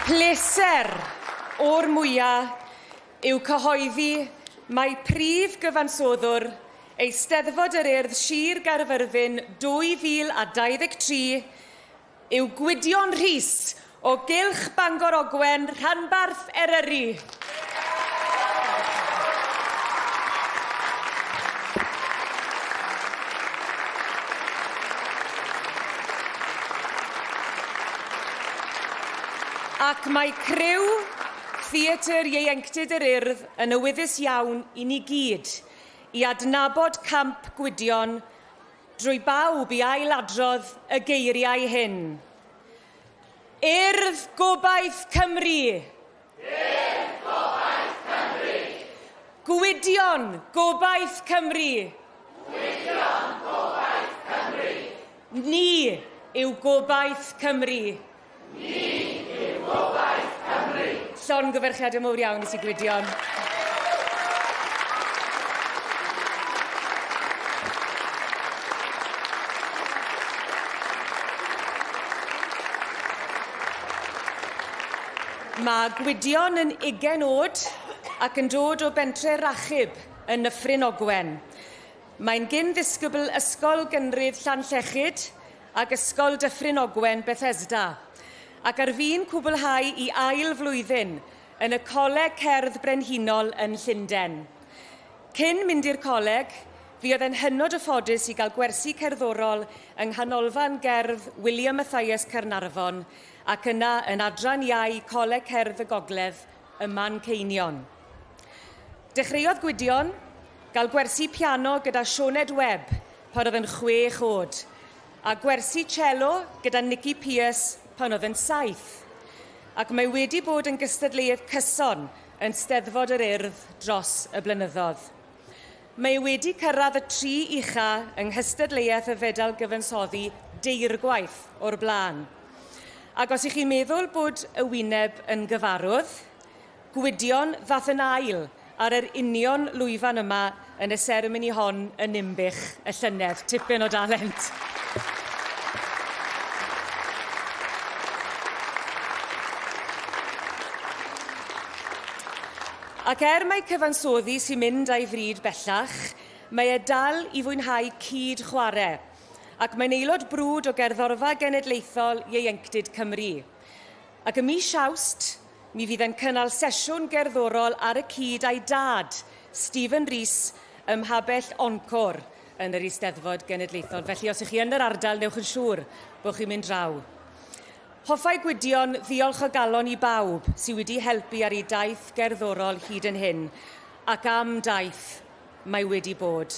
Pleser o'r mwya yw cyhoeddi mai prif gyfansoddwr Eisteddfod yr Urdd Sir Gaerfyrddin 2023 yw Gwydion Rhys o Gylch Bangor Ogwen, Rhanbarth Eryri. Ac mae criw Theatr Ieuenctid yr Urdd yn awyddus iawn i ni gyd i adnabod camp Gwydion drwy bawb i ailadrodd y geiriau hyn. Urdd Gobaith Cymru! Urdd Gobaith Cymru! Gwydion Gobaith Cymru! Gwydion Gobaith Cymru! Ni yw Gobaith Cymru! Ni yw Gobaith Cymru! Llongyfarchiadau mowr iawn i ti Gwydion. Mae Gwydion yn ugain oed ac yn dod o bentre Rachub yn Nyffryn Ogwen. Mae'n gyn-ddisgybl Ysgol Gynradd Llanllechid ac Ysgol Dyffryn Ogwen, Bethesda, ac ar fin cwblhau i ail flwyddyn yn y Coleg Cerdd Brenhinol yn Llundain. Cyn mynd i'r coleg, fuodd e'n hynod o ffodus i gael gwersi cerddorol yng Nghanolfan Gerdd William Mathias Caernarfon ac yna yn Adran Iau Coleg Cerdd y Gogledd ym Manceinion. Dechreuodd Gwydion gael gwersi piano gyda Sioned Webb pan oedd yn chwech oed, a gwersi cello gyda Nicky Pearce pan oedd yn saith. Ac mae wedi bod yn gystadleuydd cyson yn Steddfod yr Urdd dros y blynyddoedd. Mae e wedi cyrraedd y tri ucha yng nghystadleuaeth y Fedal Gyfansoddi deirgwaith o'r blaen. Ac os ych chi'n meddwl bod y wyneb yn gyfarwydd, Gwydion ddath yn ail ar yr union lwyfan yma yn y seremoni hon yn Ninbych y llynedd. Tipyn o dalent. Ac er mai cyfansoddi sy'n mynd â'i fryd bellach, mae e dal i fwynhau cyd chwarae, ac mae'n aelod brwd o Gerddorfa Genedlaethol Ieuenctid Cymru. Ac ym mis Awst, mi fydd e'n cynnal sesiwn gerddorol ar y cyd â'i dad, Stephen Rees, ym mhabell Encore yn yr Eisteddfod Genedlaethol. Felly os ych chi yn yr ardal, newch yn siŵr bod chi'n mynd draw. Hoffai Gwydion ddiolch o galon i bawb sydd wedi helpu ar ei daith gerddorol hyd yn hyn, ac am daith mae wedi bod.